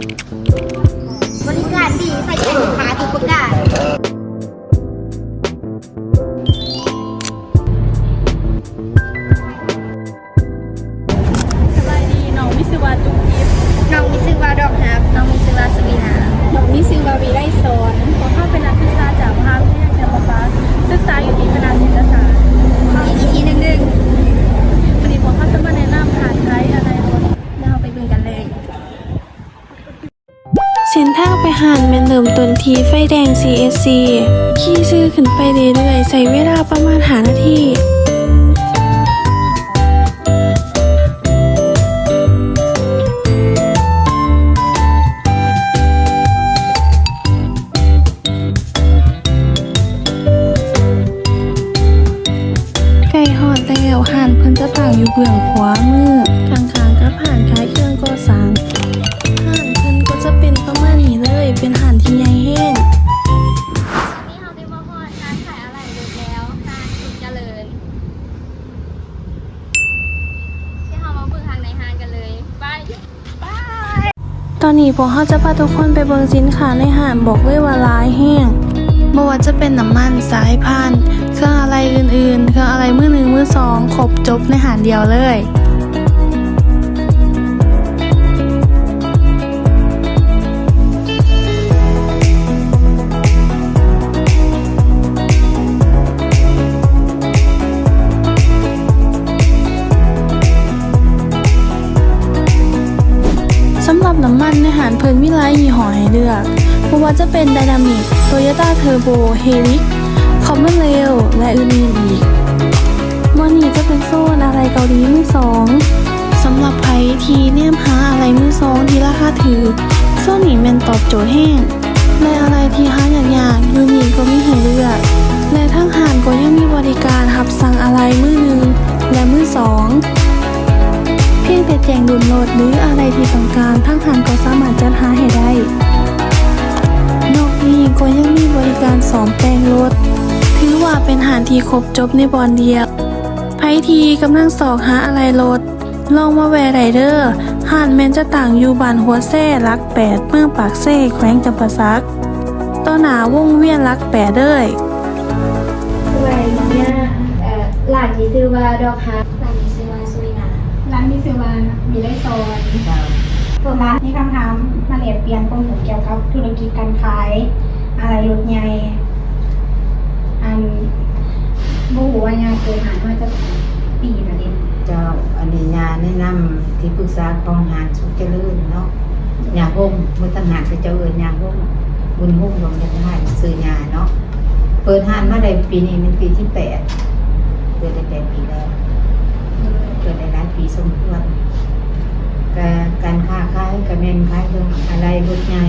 ບໍລິການດີ ໃສ່ໃຈລູກຄ້າທຸກປະການ. ສະບາຍດີ, ນ້ອງມີຊື່ວ່າຈຸກຈິບ. ນ້ອງມີຊື່ວ່າດອກຮັກ. ນ້ອງມີຊື່ວ່າສະວີນາ. ນ້ອງມີຊື່ວ່າວິໄລສອນ. ພວກເຮົາເປັນນັກສຶກສາຈາກມະຫາວິທະຍາໄລຈຳປາສັກ, ສຶກສາຢູ່ທີ່ຄະນະເສດຖະສາດ. ເຮົາອີກທີໜຶ່ງ. ມື້ນີ້ພວກເຮົາຈະມາແນະນຳຮ້ານຂາຍອາໄຫຼ່ລົດ. ດຽວເຮົາໄປເບິ່ງກັນເລີຍ. ເສັ້ນທາງໄປຮ້ານແມ່ນເລີ່ມຕົ້ນທີ່ໄຟແດງ ຊີເອັດຊີ ຂີ່ຊື່ຂຶ້ນໄປເລື້ອຍໆ ໃຊ້ເວລາປະມານຫ້ານາທີ. ໃກ້ຮອດແລ້ວ, ຮ້ານເພິ່ນຈະຕັ້ງຢູ່ເບື້ອງຂວາມື ຂ້າງໆກັບຮ້ານຂາຍເຄື່ອງກໍ່ສ້າງ. ຮ້ານເພິ່ນກໍຈະເປັນປະມານນີ້ເລີຍ, ເປັນຮ້ານທີ່ໃຫຍ່ແຮງ. ຕອນນີ້ເຮົາໄດ້ມາຮອດຮ້ານຂາຍອາໄຫຼ່ລົດແລ້ວ, ຮ້ານສຸກຈະເລີນ. ດຽວເຮົາມາເບິ່ງທາງໃນຮ້ານກັນເລີຍ. ໄປ. ຕອນນີ້ພວກເຮົາຈະພາທຸກຄົນໄປເບິ່ງສິນຄ້າໃນຮ້ານ, ບອກເລີຍວ່າຫຼາຍແຮງ. ບໍ່ວ່າຈະເປັນນ້ຳມັນ, ສາຍພານ, ເຄື່ອງອາໄຫຼ່ອື່ນໆ, ເຄື່ອງອາໄຫຼ່ມືໜຶ່ງ, ມືສອງ, ຄົບຈົບໃນຮ້ານດຽວເລີຍ. ສຳລັບນ້ຳມັນໃນຮ້ານເພິ່ນມີຫຼາຍຍີ່ຫໍ້ໃຫ້ເລືອກ, ບໍ່ວ່າຈະເປັນ ໄດນາມິກ, ໂຕໂຢຕ້າ ເທີໂບ, ເຮລິກ, ຄອບເມນເຣວ ແລະ ອື່ນໆອີກ. ບ່ອນນີ້ຈະເປັນໂຊນອາໄຫຼ່ເກົາຫຼີມືສອງ. ສຳລັບໃຜທີ່ແນມຫາອາໄຫຼ່ມືສອງທີ່ລາຄາຖືກ, ໂຊນນີ້ແມ່ນຕອບໂຈດແຮງ. ແລະ ອາໄຫຼ່ທີ່ຫາຍາກໆ ຢູ່ນີ້ກໍມີໃຫ້ເລືອກ ແລະ ທາງຮ້ານກໍຍັງມີບໍລິການຮັບສັ່ງອາໄຫຼ່ມືໜຶ່ງ ແລະ ມືສອງ. ພຽງແຕ່ແຈ້ງລຸ້ນລົດ ຫຼື ອາໄຫຼ່ທີ່ຕ້ອງການ, ທາງຮ້ານກໍສາມາດຈັດຫາໃຫ້ໄດ້. ນອກນີ້ກໍຍັງມີບໍລິການສ້ອມແປງລົດ, ຖືວ່າເປັນຮ້ານທີ່ຄົບຈົບໃນບ່ອນດຽວ. ໃຜທີ່ກຳລັງຊອກຫາອາໄຫຼ່ລົດ, ລອງມາແວ່ໄດ້ເດີ້. ຮ້ານແມ່ນຈະຕັ້ງຢູ່ບ້ານຫົວແຊ ຫຼັກແປດ ເມືອງປາກເຊ ແຂວງຈຳປາສັກ, ຕໍ່ໜ້າວົງວຽນຫຼັກແປດເລີຍ. ສະບາຍດີເນຍ. ເອີ ຮ້ານນີ້ຊື່ວ່າດອກຮັກ. ຮ້ານນີ້ຊື່ວ່າສຸລິນາ. ຮ້ານນີ້ຊື່ວ່າວິໄລສອນ. ເຈົ້າ. ພວກຫຼານມີຄຳຖາມມາແລກປ່ຽນຄວາມຮູ້ກ່ຽວກັບທຸລະກິດການຂາຍອາໄຫຼ່ລົດໃຫຍ່. ອັນ ບໍ່ຮູ້ວ່າຍ່າເປີດຮ້ານມາຈັກປີແລ້ວເດ? ເຈົ້າ, ອັນນີ້ຍ່າແນະນຳທີ່ປຶກສາຂອງຮ້ານສຸກຈະເລີນເນາະ, ຍ່າຫົງ, ເມື່ອຕ່າງຫາກເຂົາເຈົ້າເອີ້ນຍ່າຫົງ, ບຸນຫົງ ດວງຈັນທາຍ ຊື່ຍ່າເນາະ. ເປີດຮ້ານມາໄດ້ປີນີ້ແມ່ນປີທີແປດ, ເປີດໄດ້ແປດປີແລ້ວ, ເປີດໄດ້ຫຼາຍປີສົມຄວນ. ກະການຄ້າຂາຍກະແມ່ນຂາຍເຄື່ອງອາໄຫຼ່ລົດໃຫຍ່,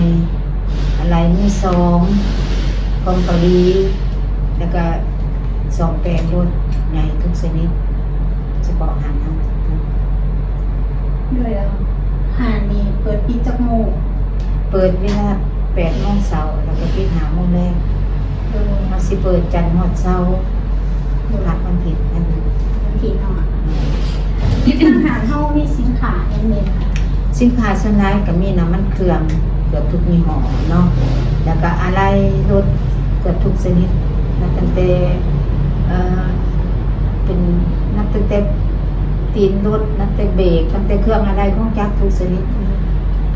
ອາໄຫຼ່ມືສອງຂອງເກົາຫຼີ ແລ້ວກະສ້ອມແປງລົດໃຫຍ່ທຸກຊະນິດ ສະເພາະຮ້ານເຮົາ. ໂດຍ ແລ້ວຮ້ານນີ້ເປີດປິດຈັກໂມງ? ເປີດເວລາແປດໂມງເຊົ້າ ແລ້ວກໍປິດຫ້າໂມງແລງ. ໂດຍ ເຮົາຊິເປີດຈັນຮອດເສົາ. ໂດຍ ພັກວັນທິດ ວັນທິດເນາະ. ທາງຮ້ານເຮົາມີສິນຄ້າຫຍັງແດ່? ສິນຄ້າສ່ວນຫຼາຍກໍມີນ້ຳມັນເຄື່ອງເກືອບທຸກຍີ່ຫໍ້ເນາະ, ແລ້ວກໍອາໄຫຼ່ລົດເກືອບທຸກຊະນິດ, ນັບຕັ້ງແຕ່ ເອີ ເປັນ ນັບຕັ້ງແຕ່ຕີນລົດ, ນັບແຕ່ເບຣກ, ນັບແຕ່ເຄື່ອງອາໄຫຼ່ຂອງຈັກທຸກຊະນິດ.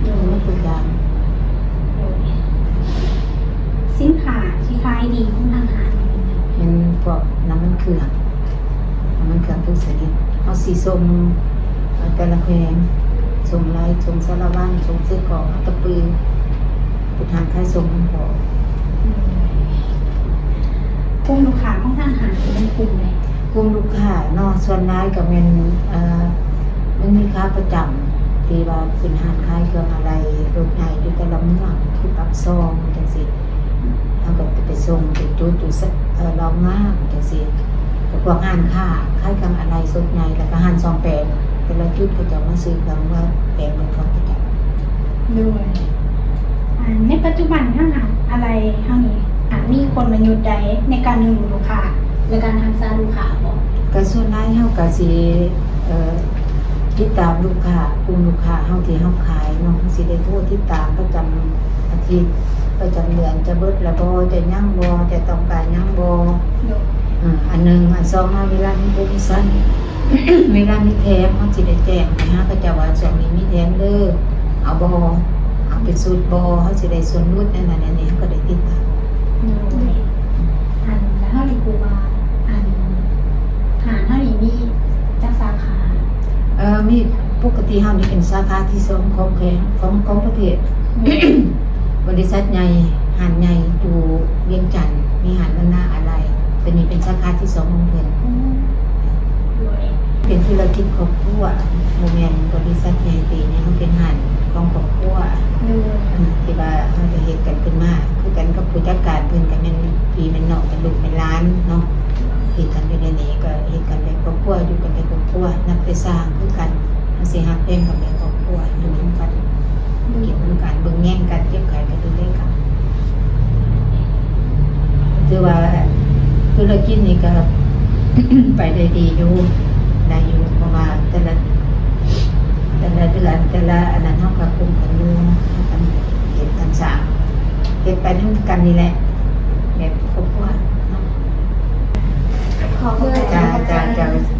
ໂດຍ ມີທຸກຢ່າງ. ໂດຍ ສິນຄ້າທີ່ຂາຍດີຂອງທາງຮ້ານແມ່ນຫຍັງ? ເປັນພວກນ້ຳມັນເຄື່ອງ, ນ້ຳມັນເຄື່ອງທຸກຊະນິດ. ເຮົາຊິສົ່ງ ເອີ ແຕ່ລະແຂວງ, ສົ່ງໄລ, ສົ່ງສາລະວັນ, ສົ່ງເຊກອງ, ອັດຕະປື, ເປັນຮ້ານຂາຍສົ່ງນຳພໍ່. ກຸ່ມລູກຄ້າຂອງທາງຮ້ານເປັນກຸ່ມໃດ? ກຸ່ມລູກຄ້າເນາະ ສ່ວນຫຼາຍກໍແມ່ນ ເອີ ມັນມີຂາປະຈຳ ທີ່ວ່າເປັນຮ້ານຂາຍເຄື່ອງອາໄຫຼ່ລົດໃຫຍ່ຢູ່ແຕ່ລະເມືອງ ຄືປາກຊ່ອງຈັ່ງຊີ້, ເຮົາກໍໄປສົ່ງໄປຈຸດຢູ່ ເອີ ລາວງາມຈັ່ງຊີ້. ກໍພວກຮ້ານຄ້າຂາຍເຄື່ອງອາໄຫຼ່ລົດໃຫຍ່ ແລ້ວກໍຮ້ານສ້ອມແປງ ແຕ່ລະຈຸດເຂົາເຈົ້າມາຊື້ເຄື່ອງມາແປງເປັນຂອງເຂົາເຈົ້າ. ໂດຍ ອາ ໃນປັດຈຸບັນທາງຮ້ານອາໄຫຼ່ເຮົານີ້ ອາ ມີກົນລະຍຸດໃດໃນການດຶງດູດລູກຄ້າ ແລະ ການຮັກສາລູກຄ້າບໍ່? ກໍສ່ວນຫຼາຍເຮົາກໍຊິ ເອີ ຕິດຕາມລູກຄ້າ ກຸ່ມລູກຄ້າເຮົາທີ່ເຮົາຂາຍ ເນາະ ເຮົາຊິໄດ້ໂທຕິດຕາມປະຈຳອາທິດ ປະຈຳເດືອນ ຈະເບິດລະບໍ່ ຈະຍັງບໍ່ ຈະຕ້ອງການຫຍັງບໍ່. ໂດຍ ເອີ ອັນໜຶ່ງ. ອັນສອງມາ ເວລາມີໂປຣໂມຊັນ ເວລາມີແຖມ ເຮົາຊິໄດ້ແຈ້ງໄປຫາເຂົາເຈົ້າວ່າ ຊ່ວງນີ້ມີແຖມເດີ ເອົາບໍ່ ເອົາເປັນຊຸດບໍ່ ເຮົາຊິໄດ້ສ່ວນຫຼຸດ ອັນນັ້ນອັນນີ້ ເຮົາກໍໄດ້ຕິດຕາມ. ໂດຍ ອັນ ແລ້ວເຮົານີ້ ຄູບາ ອັນ ຮ້ານເຮົານີ້ມີຈັກສາຂາ? ເອີ ມີ ປົກກະຕິເຮົານີ້ເປັນສາຂາທີສອງຂອງແຂວງ ຂອງ ຂອງປະເທດ. ໂດຍ ບໍລິສັດໃຫຍ່ ຮ້ານໃຫຍ່ຢູ່ວຽງຈັນ ມີຮ້ານວັນນາອາໄລ ໂຕນີ້ເປັນສາຂາທີສອງຂອງເພິ່ນ. ອືມ ໂດຍ ເປັນທຸລະກິດຄອບຄົວ ບໍ່ແມ່ນບໍລິສັດໃຫຍ່ເຕໃຫຍ່ ເຮົາເປັນຮ້ານຂອງຄອບຄົວ. ໂດຍ ເອີ ທີ່ວ່າເຮົາໄດ້ເຮັດກັນຂຶ້ນມາ ຄືກັນກັບຜູ້ຈັດການເພິ່ນ ກໍແມ່ນພີ່ແມ່ນນ້ອງ ແມ່ນລູກແມ່ນຫຼານເນາະ ເຮັດກັນຢູ່ໃນນີ້ ກໍເຮັດກັນແບບຄອບຄົວ ຢູ່ກັນແບບຄອບຄົວ ນັບແຕ່ສ້າງຄືກັນ ເຮົາຊິຮັກແພງກັນແບບຄອບຄົວ ຢູ່ນຳກັນ ເກັບນຳກັນ ເບິ່ງແຍງກັນ ເຈັບໄຂ້ກໍດູແລກັນ. ຖືວ່າທຸລະກິດນີ້ກໍໄປໄດ້ດີຢູ່ ໄດ້ຢູ່ ເພາະວ່າແຕ່ລະ ແຕ່ລະເດືອນ ແຕ່ລະອັນນັ້ນ ເຮົາກໍກຸມກັນຢູ່ ເຮົາກັນເຮັດກັນສ້າງ ເຮັດໄປນຳກັນນີ້ແຫຼະ ແບບຄອບຄົວເນາະ. ຂອບໃຈ ຈ້າ ຈ້າ ຈ້າ.